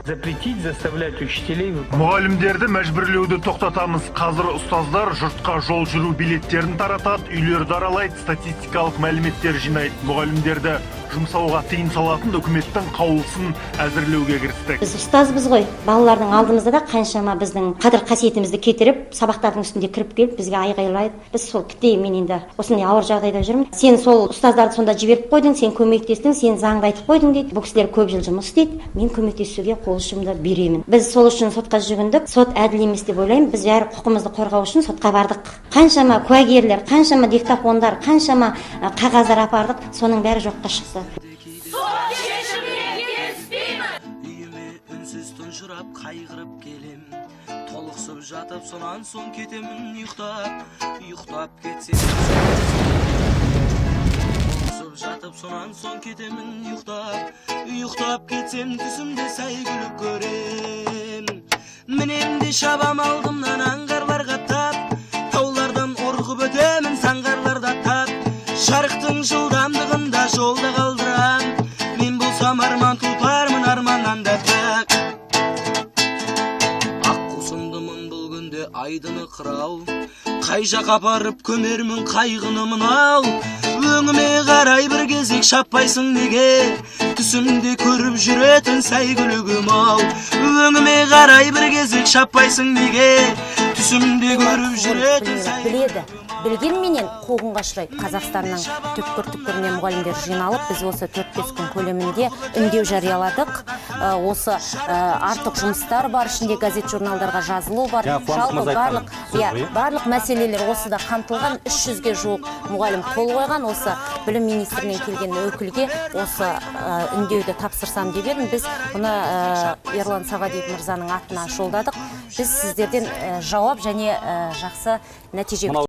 Запретить заставлять учителей выполнять Мұғалімдерді мәжбүрлеуді тоқтатамыз. Қазір ұстаздар жұртқа жол жүру билеттерін таратады, үйлерді аралайды, статистикалық мәліметтер жинайды. Мұғалімдерді жұмсауға тыйым салатын үкіметтің қаулысын әзірлеуге кірістік. Біз ұстазбыз ғой. Балалардың алдымызда да қаншама біздің қадір қасиетімізді кетіріп, сабақтардың үстінде кіріп келіп, бізге айғайлайды. Біз сол тіптен, мен енді осындай ауыр жағдайда жүрмін. Сен сол ұстаздарды сонда жіберіп қойдың, сен көмектестің, сен заңды айтып қойдың дейді. Бұл кісілер көп жыл жұмыс істейді, мен көмектесуге қол ұшымды беремін. Біз сол үшін сотқа жүгіндік. Сот әділ емес деп ойлаймын. Біз бәрі құқығымызды қорғау үшін сотқа бардық. Қаншама куәгерлер, қаншама диктофондар, қаншама қағаздар апардық, соның бәрі жоққа шықты. Үйіме үнсіз тұнжырап, қайғырып келем. Толықсып жатып, сонан соң кетемін ұйықтап. Ұйықтап кетсем, толықсып жатып, сонан соң кетемін ұйықтап. Ұйықтап кетсем, түсімде сәйгүлік көрем. Мінем де шабам, алдымнан аңғарлар қаптап. Таулардан орғып өтемін, заңғарларды аттап. Жарықтың жылдамдығында жолда қалдырам. Мен болсам арман тұлпармын, арманнан да пәк. Ақ қусындымын бұл күнде айдыны қырау. Қай жаққа апарып көмермін қайғыны мынау? Өңіме қарай бір кезек шаппайсың неге? Түсімде көріп жүретін сәйгүлігім ау, өңіме қарай бір кезек шаппайсың неге? Түсімде көріп жүретін Біледі, білгенменен қуғынға ұшырайды. Қазақстанның түкпір түкпірінен мұғалімдер жиналып, біз осы 4-5 күн көлемінде үндеу жарияладық. Осы артық жұмыстар бар, ішінде газет журналдарға жазылу бар. Жаңа Қуандық Жалпы мырза айтқан барлық, сөз иә, ғой, иә? барлық мәселелер осыда қамтылған. 300-ге жуық мұғалім қол қойған. Осы білім министрінен келген өкілге осы үндеуді тапсырсам деп едім. Біз бұны Ерлан Сағадиев мырзаның атына жолдадық. Біз сіздерден жауап және жақсы нәтиже Мынау